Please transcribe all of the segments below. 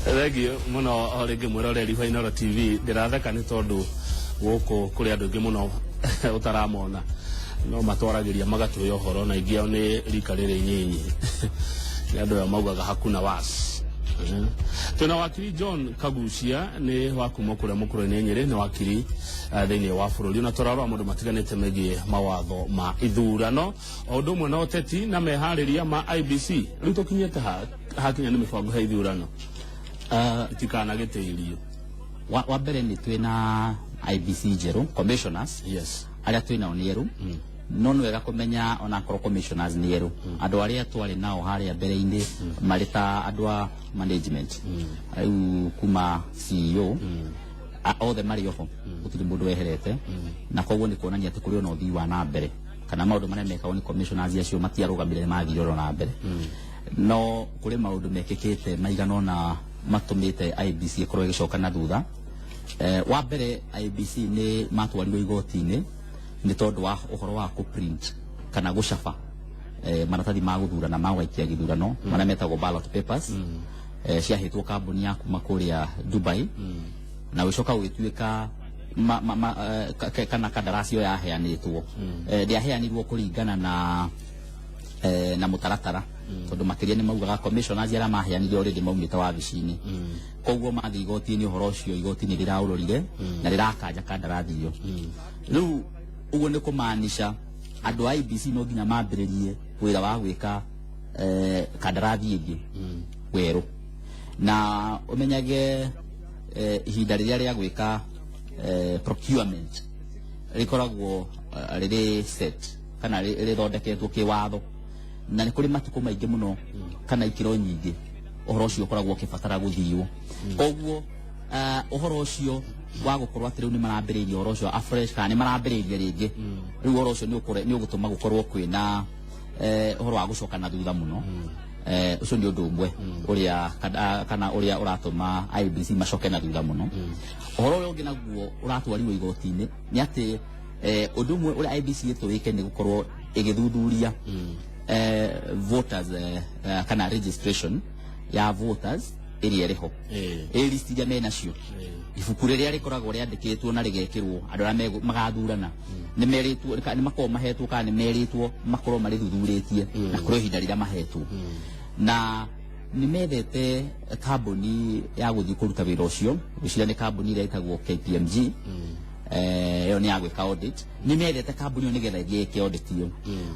Thengiũ mũno o rĩngĩ mwĩroreri wa Inooro TV. Ndĩratheka nĩ tondũ gũkũ kũrĩ andũ aingĩ mũno ũtaramona no matwaragĩria magatũhe ũhoro, na aingĩ ao nĩ rika rĩrĩ inyinyi, nĩ andũ aya maugaga hakuna was. Twĩna wakiri John Kagucia, nĩ wa kuma kũrĩa mũkũrũ-inĩ Nyĩrĩ, nĩ wakiri thĩinĩ wa bũrũri, na tũrarora maũndũ matiganĩte megiĩ mawatho ma ithurano o ũndũ ũmwe na ũteti na meharĩria ma IEBC. Rĩu tũkinyĩte ha hakinya nĩ mĩbango ya ithurano itikanagĩtĩirio? Wa mbere nĩ twĩna IEBC njerũ, commissioners arĩa twĩ nao nĩ erũ, no nĩ wega kũmenya onakorwo commissioners nĩ erũ, andũ arĩa twarĩ nao harĩa mbere-inĩ marĩ ta andũ a management, rĩu kuma CEO, othe marĩ oho, gũtirĩ mũndũ weherete, na koguo nĩ kuonania atĩ kũrĩ ona ũthii wa na mbere kana maũndũ marĩa mekagwo nĩ commissioners acio matiarũgamire, nĩ mathire oro na mbere. No kũrĩ maũndũ mekĩkĩte maigana ũna matũmĩte IEBC ĩkorwo ĩgĩcoka na thutha. Wa mbere, IEBC nĩ matwarirwo igoti-inĩ nĩ tondũ wa ũhoro wa kũprint kana gũcaba maratathi ma gũthurana ma gũgaikia gĩthurano marĩa metagwo ballot papers. Ciahetwo kambuni ya kuma kũrĩa Dubai, na gũcoka gũgĩtuĩka kana kandarasi ĩyo yaheanĩtwo ndĩaheanirwo kũringana na mũtaratara, tondũ makĩria nĩ maugaga commissioners arĩa maheanire already maumĩte wabici-inĩ. Koguo mathiĩ igoti-inĩ, ũhoro ũcio igoti nĩ rĩraũrorire na rĩrakanja kandarathi ĩyo. Rĩu ũguo nĩ kũmaanisha andũ a IEBC no nginya mambĩrĩrie wĩra wa gwĩka kandarathi ĩngĩ werũ, na ũmenyage ihinda rĩrĩa rĩa gwĩka procurement rĩkoragwo rĩrĩ set kana rĩthondeketwo kĩwatho, na nĩ kũrĩ matukũ maingĩ mũno kana ikĩro nyingĩ ũhoro ũcio ũkoragwo ũkĩbatara gũthiwo. Koguo ũhoro ũcio wa gũkorwo atĩ rĩu nĩ marambĩrĩirie ũhoro ũcio afresh kana nĩ marambĩrĩirie rĩngĩ rĩu, ũhoro ũcio nĩ ũgũtũma gũkorwo kwĩna ũhoro wa gũcoka na thutha mũno. Ũcio nĩ ũndũ ũmwe ũrĩa kana ũrĩa ũratũma IEBC macoke na thutha mũno. Ũhoro ũrĩa ũngĩ naguo ũratwarirwo igoti-inĩ nĩ atĩ ũndũ ũmwe ũrĩa IEBC ĩtũĩke nĩ gũkorwo ĩgĩthuthuria voters kana registration ya voters ĩrĩa ĩrĩ ho, ĩ list iria menacio, ibuku rĩrĩa rĩkoragwo rĩandĩkĩtwo na rĩgekĩrwo andũ arĩa magathurana, nĩ merĩtwo nĩ makoragwo mahetwo kana nĩ merĩtwo makorwo marĩthuthurĩtie, na kũrĩ ihinda rĩrĩa mahetwo, na nĩ methete kambuni ya gũthiĩ kũruta wĩra ũcio. Gwĩciria nĩ kambuni ĩrĩa ĩtagwo KPMG. Ĩyo nĩ ya gwĩka audit. Nĩ methete kambuni ĩyo nĩgetha ĩthiĩ ĩke audit ĩyo,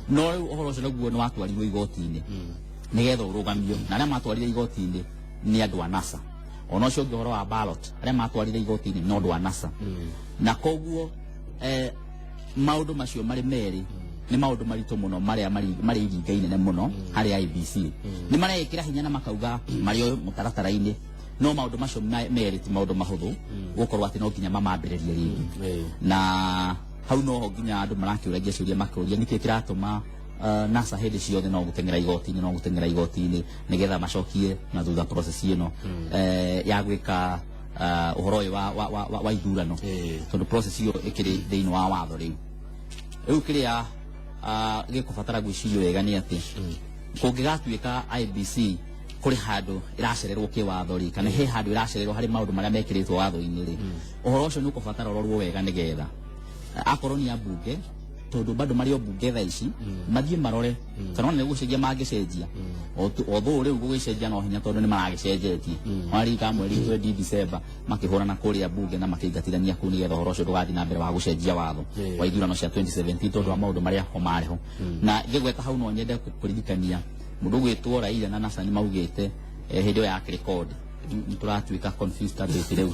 no rĩu ũhoro ũcio naguo nĩ watwarirwo igoti-inĩ nĩgetha ũrũgamio, na arĩa matwarire igoti-inĩ nĩ andũ a NASA. Ona ũcio ũngĩ, ũhoro wa ballot, arĩa matwarire igoti-inĩ no andũ a NASA. Na koguo maũndũ macio marĩ merĩ nĩ maũndũ maritũ mũno marĩa marĩ iringa inene mũno harĩ IEBC. Nĩ mareĩkĩra hinya na makauga marĩ o mũtaratara-inĩ, no maũndũ macio merĩ ti maũndũ mahũthũ gũkorwo atĩ no nginya mamambĩrĩrie rĩngĩ. Na hau noho nginya andũ marakĩũragia ciũria, makĩũria nĩkĩ kĩratũma NASA hĩndĩ ciothe no gũteng'era igoti-inĩ, no gũteng'era igoti-inĩ nĩgetha macokie na thutha process ĩno ya gwĩka ũhoro ũyũ wa ithurano, tondũ process ĩyo ĩkĩrĩ thĩinĩ wa watho. Rĩu kĩrĩa gĩkũbatara gwĩcirio wega nĩ atĩ kũngĩgatuĩka IEBC kũrĩ handũ ĩracererwo kĩwatho rĩ, kana he handũ ĩracererwo harĩ maũndũ marĩa mekĩrĩtwo watho-inĩ rĩ, ũhoro ũcio nĩ ũkũbatara ũrorwo wega nĩgetha akorwo nĩ ambunge, tondũ bado marĩ o mbunge thaa ici, mathiĩ marore kana ona nĩ gũcenjia mangĩcenjia. Although rĩu gũgĩcenjia no hinya, tondũ nĩ maragĩcenjetie warika mweri 20 December makĩhũrana kũrĩa mbunge na makĩingatithania kũu nĩgetha ũhoro ũcio ndũgathiĩ na mbere wa gũcenjia watho wa ithurano cia 2017, tondũ wa maũndũ marĩa ho marĩ ho. Na ngĩgweta hau, no nyende kũririkania mũndũ ũgwĩtwo Raila na NASA nĩ maugĩte hĩndĩ ĩyo ya kĩrekodi. Nĩ tũratuĩka confused a bit rĩu,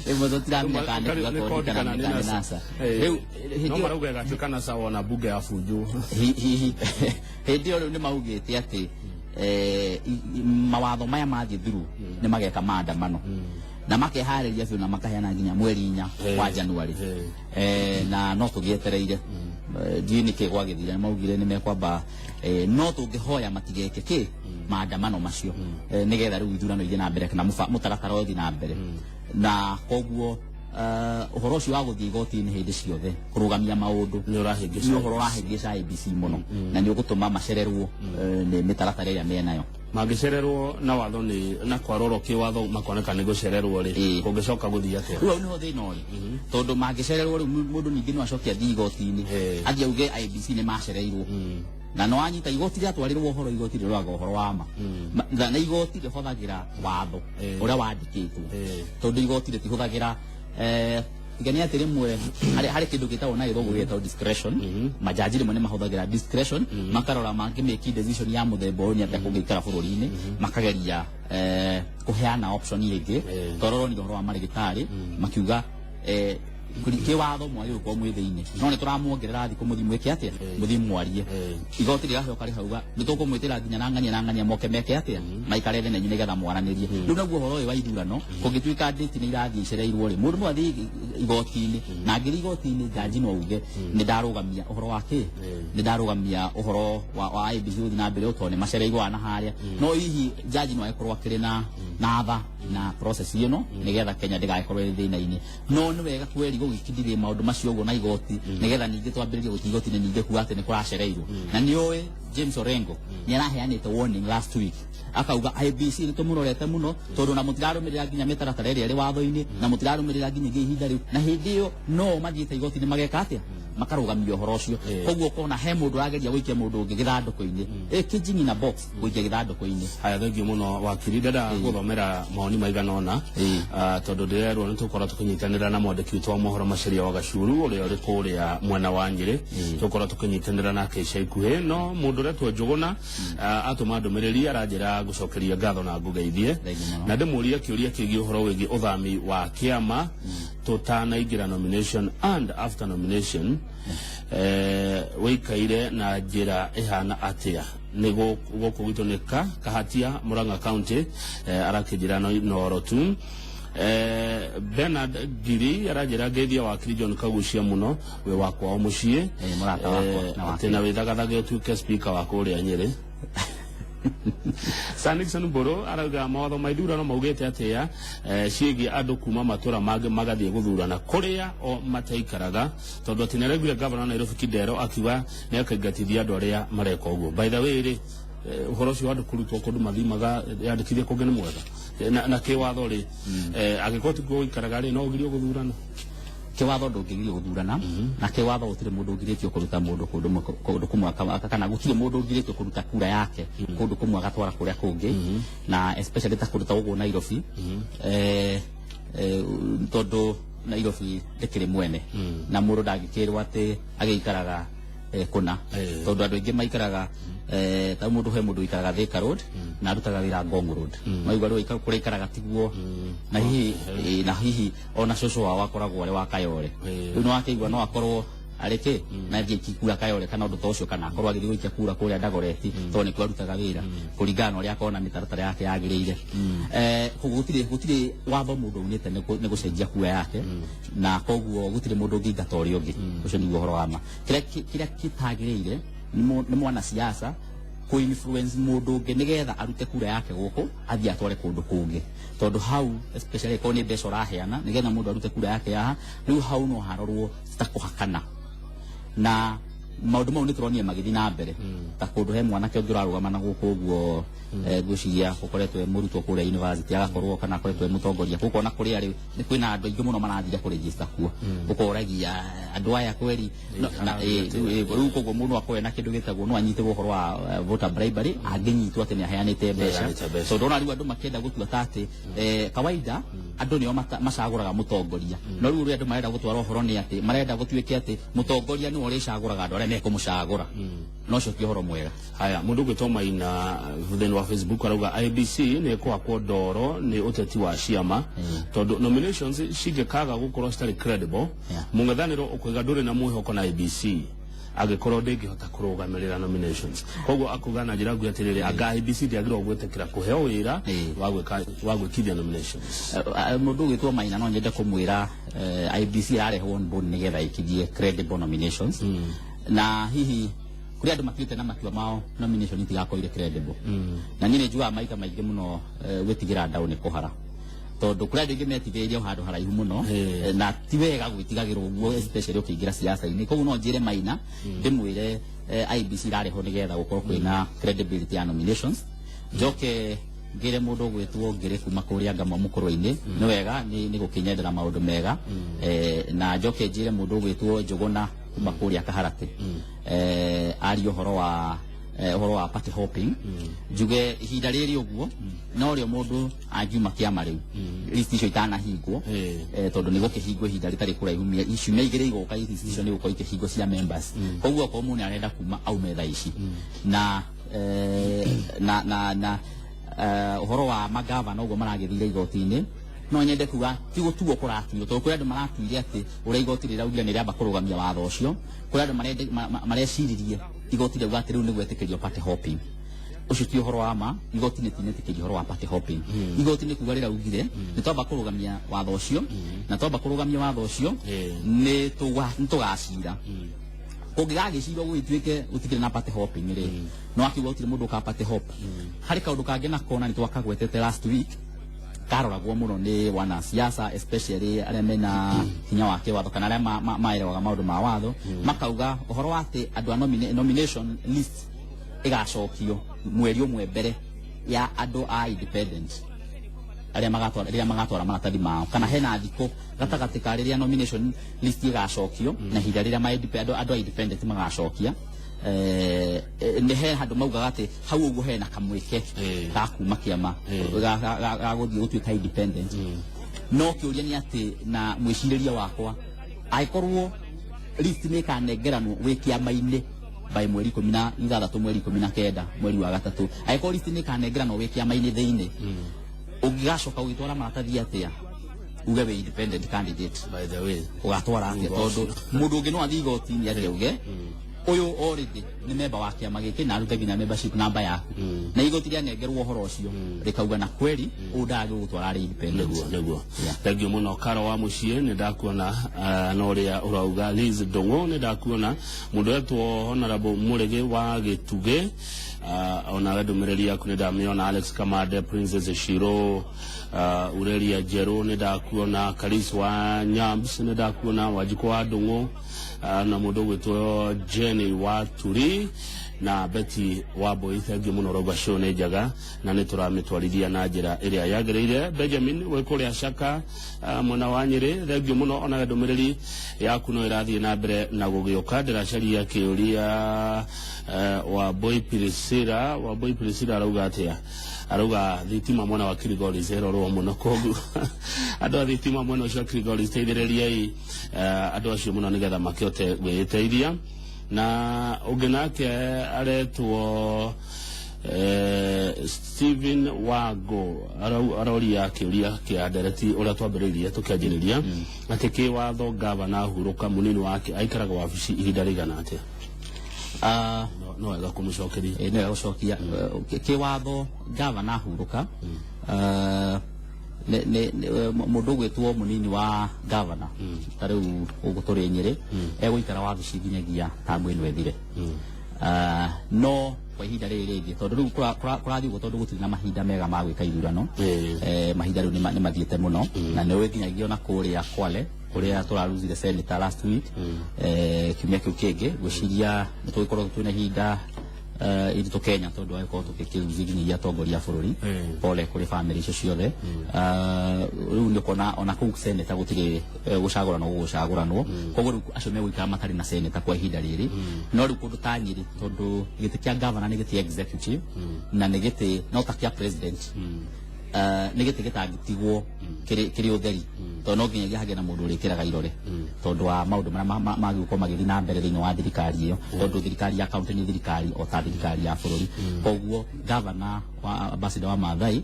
rĩmwe tũtiramenya kana nĩ kuga kodi kana nĩ NASA rĩu hĩndĩ no marauga ĩgatuĩka NASA wona bunge ya bunju. Hihi hĩndĩ ĩyo rĩu nĩ maugĩte atĩ mawatho maya mathiĩ through nĩ mageka maandamano, na makeharĩria biũ na makaheana nginya mweri 4 wa January. Na no tũgĩetereire. Ndiũĩ nĩkĩ gwagĩthire, nĩ maugire nĩ mekwamba, no tũngĩhoya matigeke kĩ maandamano macio, nĩgetha rĩu ithurano ithiĩ na mbere kana mũtaratara ũthiĩ na mbere. Na koguo ũhoro ũcio wa gũthiĩ igoti-inĩ hĩndĩ ciothe kũrũgamia maũndũ nĩ ũrahĩngĩca. Nĩ ũhoro ũrahĩngĩca IEBC mũno na nĩ ũgũtũma macererwo nĩ mĩtaratara ĩrĩa menayo. Mangĩcererwo na watho nĩ na kwarorwo kĩwatho makoneka nĩ gũcererwo rĩ, kũngĩcoka gũthiĩ atĩa? Rĩu hau nĩho thĩna ũrĩ, tondũ mangĩcererwo rĩu mũndũ ningĩ no acoke athiĩ igoti-inĩ, athiĩ auge IEBC nĩ macereirwo, na no anyita igoti rĩatwarĩrwo ũhoro, igoti rĩroraga ũhoro wa ma. Na igoti rĩhũthagĩra watho ũrĩa wandĩkĩtwo, tondũ igoti rĩtihũthagĩra tiga nĩ atĩ rĩmwe harĩ kĩndũ gĩtagwo na gĩthũngũ gĩtagwo discretion. Majaji rĩmwe nĩ mahũthagĩra discretion, makarora mangĩmĩki decision ya mũthemba ũyũ nĩ atĩa kũngĩikara bũrũri-inĩ, makageria kũheana option ĩngĩ. Tondũ ũronire ũhoro wa marĩgĩtarĩ makiuga kĩwatho mwagĩrĩirwo gũkorwo mwĩ thĩinĩ, no nĩ tũramuongerera thikũ mũthiĩ mwĩke atĩa, mũthiĩ mwarie. Igoti rĩgacoka rĩkauga nĩ tũkũmwĩtĩra nginya na ng'ania na ng'ania moke meke atĩa, maikare thĩ na inyuĩ nĩgetha mwaranĩrie. Rĩu naguo ũhoro ũyũ wa ithurano, kũngĩtuĩka date nĩ irathiĩ icereirwo rĩ, mũndũ no athiĩ igoti-inĩ, na angĩthiĩ igoti-inĩ jaji no auge nĩ ndarũgamia ũhoro wa kĩ, nĩ ndarũgamia ũhoro wa IEBC gũthiĩ na mbere tondũ nĩ macereirwo haha na harĩa. No hihi jaji no agĩkorwo akĩrĩ na tha na process ĩno nĩgetha Kenya ndĩgagĩkorwo ĩrĩ thĩna-inĩ. No nĩ wega kweri gũgĩkindĩria maũndũ macio ũguo na igoti, nĩgetha ningĩ twambĩrĩrie gũthiĩ igoti-inĩ ningĩ kuga atĩ nĩ kũracereirwo. Na nĩ ũĩ James Orengo nĩ araheanĩte warning last week, akauga IEBC nĩ tũmũrorete mũno, tondũ na mũtirarũmĩrĩra nginya mĩtaratara ĩrĩa ĩrĩ watho-inĩ, na mũtirarũmĩrĩra nginya ihinda rĩu, na hĩndĩ ĩyo no mathiĩte igoti-inĩ mageka atĩa, makarũgamia ũhoro ũcio. Koguo ũkona he mũndũ ũrageria gũikia mũndũ ũngĩ gĩthandũkũ-inĩ, caging in a box, gũikia gĩthandũkũ-inĩ. Haya, thengiũ mũno wakiri. Ndenda gũthomera mawoni maigana ũna, tondũ ndĩrerwo nĩ tũkorwo tũkĩnyitanĩra na mwandĩki witũ wa mohoro Macharia wa Gacuru ũrĩa ũrĩ kũrĩa mwena wa Nyĩrĩ. Tũkorwo tũkĩnyitanĩra nake ica ikuhĩ. No mũndũ ũretwo Njũgũna atũma ndũmĩrĩri, aranjĩra ngũcokeria ngatho na ngũgeithie Thengiũ mũno. na ndĩmũrie kĩũria kĩgiĩ ũhoro wĩgiĩ ũthami wa kĩama tũtanaingĩra nomination and after nomination, wĩikaire na njĩra ĩhana atĩa? Nĩ gũkũ gwitũ nĩ ka Kahatia, Murang'a County. Arakĩnjĩra no Inoro tu. Bernard Ngiri aranjĩra ngeithia wakiri John Kagucia mũno, wĩ wakwa o mũciĩ. Mũrata wakwa na atĩ na wĩthagathage ũtuĩke speaker wa kũrĩa Nyĩrĩ. Sir Nixon Mburu arauga mawatho ma ithurano maugĩte atĩa ciĩgiĩ andũ kuma matũra mangĩ magathiĩ gũthurana kũrĩa o mataikaraga, tondũ atĩ nĩaraiguire gavana wa Nairobi Kidero akiuga nĩ akaingatithia andũ arĩa mareka ũguo. By the way rĩ, ũhoro ũcio wa andũ kũrutwo kũndũ mathiĩ magayandĩkithia kũngĩ nĩ mwega? Na kĩwatho rĩ, angĩkorwo tikuo ũikaraga rĩ, no ũgirio gũthurana? Kĩwatho ndũngĩgirio gũthurana, na kĩwatho gũtirĩ mũndũ ũgirĩtio kũruta mũndũ kũndũ kũmwe kana gũtirĩ mũndũ ũgirĩtio kũruta kura yake kũndũ kũmwe agatwara kũrĩa kũngĩ, na especially ta kũndũ ta ũguo Nairobi, tondũ Nairobi ndĩkĩrĩ mwene na mũndũ ndangĩkĩrwo atĩ agĩikaraga kũna, tondũ andũ aingĩ maikaraga ta mũndũ, he mũndũ ũikaraga Thika Road na arutaga wĩra Ngong Road, maigua rĩu kũrĩa aikaraga tiguo, na hihi na hihi ona cũcũ wao akoragwo arĩ wa Kayole. Rĩu nĩ wakĩigua no akorwo arĩ kĩ na thiĩ aikie kura Kayole kana ũndũ ta ũcio, kana akorwo agĩthiĩ gũikia kura kũrĩa Dagoretti tondũ nĩkuo arutaga wĩra, kũringana na ũrĩa akona mĩtaratara yake yagĩrĩire. Koguo gũtirĩ watho mũndũ aunĩte nĩ gũcenjia kura yake, na koguo gũtirĩ mũndũ ũngĩingata ũrĩa ũngĩ. Ũcio nĩguo ũhoro wa ma. Kĩrĩa kĩtagĩrĩire nĩ mwanasiasa kũ-influence mũndũ ũngĩ nĩgetha arute kura yake gũkũ athiĩ atware kũndũ kũngĩ, tondũ hau especially korwo nĩ mbeca ũraheana nĩgetha mũndũ arute kura yake haha, rĩu hau no harorwo ta kũhakana, na maũndũ mau nĩ tũronire magĩthiĩ na mbere ta kũndũ he mwanake ũngĩ ũrarũgama na gũkũ ũguo, ngwĩciria ũkoretwo e mũrutwo kũrĩa university, agakorwo kana akoretwo e mũtongoria gũkũ, ona kũrĩa rĩu nĩ kwĩna andũ aingĩ mũno marathire kũregister kuo, ũkoragia andũ aya kweri. Rĩu koguo mũndũ akorwo na kĩndũ gĩtagwo no anyitĩrwo ũhoro wa voter bribery angĩnyitwo atĩ nĩ aheanĩte mbeca. Aheanĩte mbeca. Tondũ ona rĩu andũ makĩenda gũtua ta atĩ kawaida andũ nĩo macagũraga mũtongoria, no rĩu ũrĩa andũ marenda gũtwara ũhoro nĩ atĩ marenda gũtuĩke atĩ mũtongoria nĩwe ũrĩcagũraga andũ arĩa mekũmũcagũra, no ũcio ti ũhoro mwega. Haya, mũndũ ũgwĩtwo Maina thĩinĩ wa Facebook arauga IEBC nĩ ĩkũhakwo ndoro nĩ ũteti wa ciama, tondũ nominations cingĩkaga gũkorwo citarĩ credible, mũng'ethanĩro ũkũiga ndũrĩ na mwĩhoko na IEBC angĩkorwo ndĩngĩhota kũrũgamĩrĩra nominations. Koguo akuga na njĩra nguhĩ atĩrĩrĩ, anga IEBC ndĩagĩrĩirwo gwĩtĩkĩra kũheo wĩra wa gwĩkithia nominations. Mũndũ ũgwĩtwo Maina, no nyende kũmwĩra IEBC ĩrarehwo on board nĩgetha ĩkithie credible nominations, na hihi kũrĩ andũ matuĩte na matua mao nomination itigakorwo irĩ credible. Na niĩ nĩ njugaga maita maingĩ mũno, gwĩtigĩra ndaũ nĩ kũhara, tondũ kũrĩ andũ aingĩ metigĩrĩire o handũ haraihu mũno. Na ti wega gwĩtigagĩrwo ũguo, especially ũkĩingĩra siasa-inĩ. Koguo no njĩre Maina, ndĩmwĩre IEBC ĩrarehwo nĩgetha gũkorwo kwĩna credibility ya nominations. Njoke ngire mundu gwitwo ngire kuma kuria ngama mukuru-ini, ni wega ni gukinyendera maundu mega. Na njoke njire mundu gwitwo Njuguna kuma kuria Kaharati, aria uhoro wa party hopping. Njuge ihinda rĩrĩ ũguo no rĩo mũndũ angiuma kĩama rĩu list icio itanahingwo, tondũ nĩ gũkĩhingwo ihinda rĩtarĩ kũraihu, ciumia 2 igũka, list icio nĩ gũkorwo ikĩhingwo cia members. Koguo okorwo mũndũ arenda kuma, aume thaa ici. Na na ũhoro wa magavana ũguo maragĩthire igoti-inĩ, no nyende kuga ti gũtuo kũratuo, tondũ kũrĩ andũ maratuire atĩ ũrĩa igoti rĩraugire nĩ rĩamba kũrũgamia watho ũcio. Kũrĩ andũ mareciririe igoti rĩauga atĩ rĩu nĩ gwĩtĩkĩrio party hopping. Ũcio ti ũhoro wa ma. Igoti nĩ tinetĩkĩrio ũhoro wa party hopping. Igoti nĩ kuga rĩraugire nĩ twamba kũrũgamia watho ũcio, na twamba kũrũgamia watho ũcio, nĩ tũgacira. Kũngĩgagĩcirwo gũgĩtuĩke gũtikĩrĩ na party hopping rĩ, no akiuga gũtirĩ mũndũ ũka party hop. Harĩ kaũndũ kangĩ nako na nĩ twakagwetete last week, karoragwo mũno nĩ wanasiasa, especially arĩa mena hinya wa kĩwatho kana arĩa maelewaga maũndũ ma watho, makauga ũhoro wa atĩ andũ a nomination list ĩgacokio mweri ũmwe mbere ya andũ a independent arĩa magatwara, rĩrĩa magatwara maratathi mao, kana hena thikũ gatagatĩ ka rĩrĩa nomination list ĩgacokio na ihinda rĩrĩa andũ a independent magacokia. Nĩ he handũ maugaga atĩ hau ũguo hena kamweke ga kuma kĩama ga gũthiĩ gũtuĩka independent. No kĩũria nĩ atĩ, na mwĩcirĩrie wakwa, angĩkorwo list nĩ ĩkanengeranwo wĩ kĩama-inĩ by mweri 16, mweri 19, mweri wa gatatũ, angĩkorwo list nĩ ĩkanengeranwo wĩ kĩama-inĩ thĩinĩ, ũngĩgacoka ũgĩtwara maratathi atĩa uge wĩ independent candidate? By the way, Ũgatwara atĩa? Tondũ mũndũ ũngĩ no athiĩ igoti-inĩ atĩ auge ũyũ already nĩ member wa kĩama gĩkĩ na arute nginya membership number yaku, na igoti rĩanengerwo ũhoro ũcio rĩkauga na kweri ũyũ ndagĩrĩirwo gũtwara arĩ independent. Nĩguo. Yeah. Thank you mũno. Karo wa mũciĩ, nĩ ndakuona, na ũrĩa ũrauga Liz Ndung'u, nĩ ndakuona. Mũndũ wetwo Honorable Mũrĩgĩ wa Gĩtugĩ, onawe ndũmĩrĩri yaku nĩ ndamĩona. Alex Kamande, Princess Shiro, Ureria Njerũ, nĩ ndakuona. Karis wa Nyams, nĩ ndakuona. Wanjikũ wa Ndung'u, na mũndũ ũgwĩtwo Jenny wa Turi na Betty wa Mbui, thank you mũno. Rauga show nĩ njega na nĩ tũramĩtwarithia na njĩra ĩrĩa yagĩrĩire. Benjamin wĩ kũrĩa Caka, mwena wa Nyĩrĩ, thank you mũno. Onawe ndũmĩrĩri yaku no ĩrathiĩ na mbere na gũgĩũka. Ndĩracaria kĩũria, wa Mbui Priscilla. Wa Mbui Priscilla arauga atĩa? Arauga thitima mwena wa Kilgoris ĩrorwo mũno, koguo andũ a thitima mwena ũcio wa Kilgoris, teithĩrĩriai andũ acio mũno nĩgetha makĩhote gwĩteithia. Na ũngĩ nake aretwo Stephen Wango, aroria kĩũria kĩa ndereti ũrĩa twambĩrĩirie tũkĩanjĩrĩria, atĩ kĩwatho gavana ahurũka, mũnini wake aikaraga wabici ihinda rĩigana atĩa? No wega kũmũcokeria. Ĩ, nĩ wega gũcokia. Kĩwatho gavana ahurũka, mũndũ ũgwĩtwo mũnini wa gavana, ta rĩu gũkũ tũrĩ Nyĩrĩ, egũikara wabici nginyagia tamu ĩno ĩthire. No kwa ihinda rĩrĩ rĩngĩ, tondũ rĩu kũrathiĩ ũguo, tondũ gũtirĩ na mahinda mega ma gwĩka ithurano, mahinda rĩu nĩ mathiĩte mũno, na nĩ ũĩ nginyagia ona kũrĩa Kwale kũrĩa tũraruzire senator last week, kiumia kĩu kĩngĩ, ngwĩciria nĩ tũgĩkorwo twĩna ihinda iritũ Kenya, tondũ agĩkorwo tũgĩkĩruzi nginyagia atongoria a bũrũri. Pole kũrĩ family icio ciothe. Rĩu nĩ ũkuona ona kũu senator gũtirĩ gũcagũranwo, gũgũcagũranwo, koguo rĩu acio megũikara matarĩ na senator kwa ihinda rĩrĩ. No rĩu kũndũ ta Nyĩrĩ, tondũ gĩtĩ kĩa governor nĩ gĩtĩ executive na nĩ gĩtĩ no ta kĩa president, nĩ gĩtĩ gĩtangĩtigwo kĩrĩ ũtheri, tondũ no nginyagia hagĩe na mũndũ ũrĩkĩraga irore, tondũ wa maũndũ marĩa mangĩgũkorwo magĩthiĩ na mbere thĩinĩ wa thirikari ĩyo, tondũ thirikari ya kaunti nĩ thirikari o ta thirikari ya bũrũri. Koguo gavana wa ambassador wa Maathai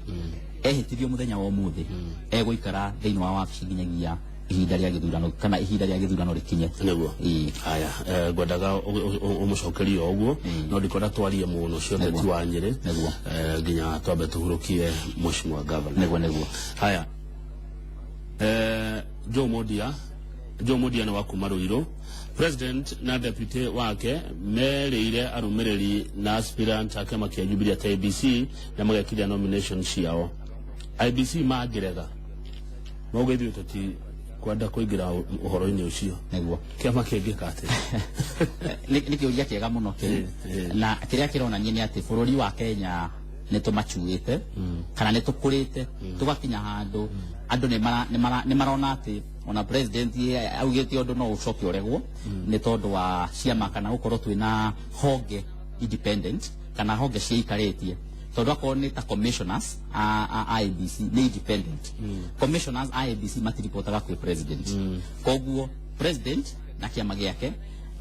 ehĩtirio mũthenya wa ũmũthĩ, egũikara thĩinĩ wa wabici nginyagia ihinda rĩa gĩthurano, kana ihinda rĩa gĩthurano rĩkinye. Nĩguo. Ĩĩ. Haya, ngwendaga ũmũcokerie o ũguo, no ndikwenda twarie mũno cio Nĩguo. ti wa Nyĩrĩ. Nĩguo. Nginya twambe tũhurũkie mheshimiwa governor. Nĩguo. Haya, Joe Modia, Joe Modia nĩ wa kuma Ruiru. President na deputy wake merĩire arũmĩrĩri na aspirant a kĩama kĩa Jubilee atĩ IEBC na magekithia nomination ciao. IEBC mangĩrega, mauge ithuĩ tũti kwenda kũingĩra ũhoro-inĩ ũcio, kĩama kĩngĩka atĩa? Nĩ kĩũria kĩega mũno kĩu. Ĩ. Na kĩrĩa kĩronania nĩ atĩ bũrũri wa Kenya Nĩ tũmacuĩte kana nĩ tũkũrĩte tũgakinya handũ andũ nĩ marona atĩ ona president augĩte ũndũ no ũcoke ũregwo nĩ tondũ wa ciama kana gũkorwo twĩna honge independent kana honge ciĩikarĩtie, tondũ akorwo nĩ ta commissioners a IEBC nĩ independent commissioners a IEBC, matiripotaga kwĩ president. Koguo president na kĩama gĩake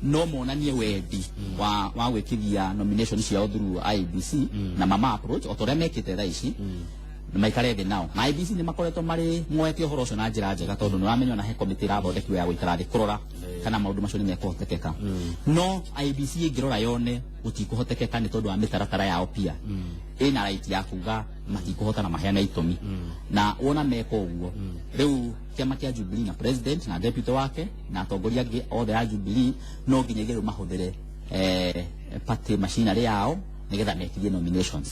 no monanie wendi wa gwĩkithia nomination ciao through IEBC na mama approach o ta ũrĩa mekĩte thaa ici na maikare thĩ nao. Na IEBC nĩ makoretwo marĩ moete ũhoro ũcio na njĩra njega, tondũ nĩ ũramenya ona he komĩtĩ ĩrathondekirwo ya gũikara thĩ kũrora kana maũndũ macio nĩ mekũhotekeka. No IEBC ĩngĩrora yone gũtikũhotekeka nĩ tondũ wa mĩtaratara yao, pia ĩna right ya kuga matikũhota na maheane itũmi. Na wona meka ũguo, rĩu kĩama kĩa Jubilee na president na deputy wake na atongoria angĩ othe a Jubilee no nginyagia rĩu mahũthĩre party machinery yao nĩgetha mekithie nominations.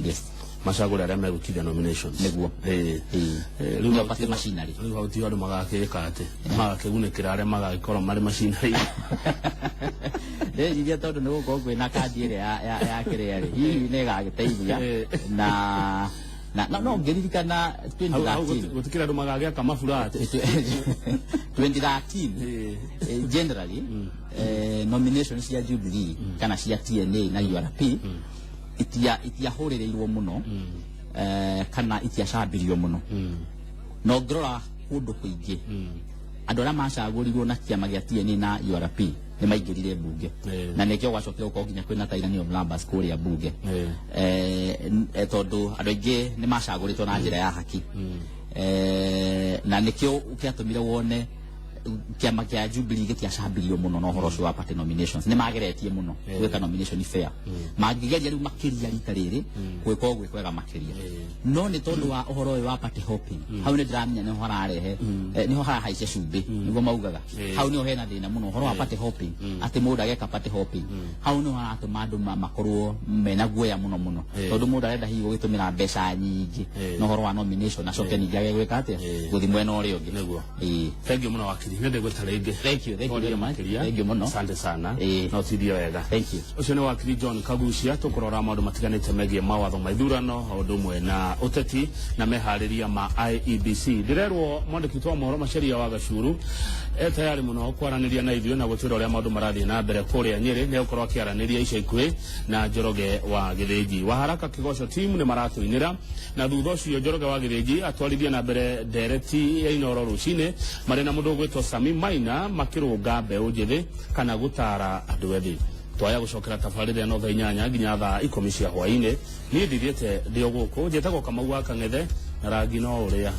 Yes. Macagũre arĩa megwĩkithia nominations. Nĩguo. Ĩĩ. Rĩu Nĩo hau party machinery. Rĩu hau tio andũ magakĩka atĩ magakĩgunĩkĩra arĩa magagĩkorwo marĩ machinery. Ndĩreciria tondũ nĩ gũkorwo kwĩna kandi ĩrĩa ya kĩrĩa rĩ, hihi nĩ ĩgagĩteithia na no ngĩririkana Hau 2013 gũtikĩrĩ andũ magagĩaka maburati. 2013, generally nomination cia Jubilee kana cia TNA na URP itiahũrĩrĩirwo mũno kana itiacambirio mũno. No ngĩrora kũndũ kũingĩ, andũ arĩa macagũrirwo na kĩama gĩa TNA na URP nĩ maingĩrire mbunge na nĩkĩo gwacokire gũkorwo nginya kwĩna Tyranny of Numbers kũrĩa mbunge, tondũ andũ aingĩ nĩ macagũrĩtwo na njĩra ya haki, na nĩkĩo kĩatũmire wone kĩama kĩa Jubilee gĩtiacambirio mũno na ũhoro ũcio wa party nominations. Nĩ mageretie mũno gwĩka nomination fair. Mangĩgeria rĩu makĩria rita rĩrĩ gwĩkorwo gwĩ kwega makĩria, no nĩ tondũ wa ũhoro ũyũ wa party hopping, hau nĩ ndĩramenya nĩho hararehe nĩho harahaicia cumbĩ, nĩguo maugaga. Hau nĩho hena thĩna mũno, ũhoro wa party hopping, atĩ mũndũ ageka party hopping, hau nĩho haratũma andũ makorwo mena guoya mũno mũno, tondũ mũndũ arenda hihi gũgĩtũmĩra mbeca nyingĩ na ũhoro wa nomination, acoke ningĩ age gwĩka atĩa, gũthiĩ mwena ũrĩa ũngĩ. Nĩguo. Ĩĩ. Thank you mũno, wakiri, nĩ ndĩgwĩta rĩngĩ. Thank you, thank you very much. Makĩria. Thank you mũno. Asante sana. Ĩĩ. Na ũtindie wega. Thank you. Ũcio nĩ wakiri John Kagucia, tũkũrora maũndũ matiganĩte megiĩ mawatho ma ithurano o ũndũ ũmwe na ũteti na meharĩria ma IEBC. Ndĩrerwo mwandĩki witũ wa mohoro Macharia wa Gacuru e tayari mũno kwaranĩria na ithuĩ na gũtwĩra ũrĩa maũndũ marathiĩ na mbere kũrĩa Nyĩrĩ. Nĩ egũkorwo akĩaranĩria ica ikuhĩ na Njoroge wa Gĩthĩnji wa Haraka. Kĩgoco team nĩ maratũinĩra, na thutha ũcio Njoroge wa Gĩthĩnji atwarithie na mbere ndereti ya Inoro rũcinĩ marĩ na mũndũ ũgwĩtwo Sami Maina makĩrũnga mbeũ njĩthĩ kana gũtara andũ ethĩ. Twaya gũcokera tabarĩra ĩno thaa 8 nginya thaa 10 cia hwaĩ-inĩ. Niĩ ndithiĩte, ndĩ o gũkũ, njĩtagwo Kamau wa Kang'ethe na rangi no ũrĩa.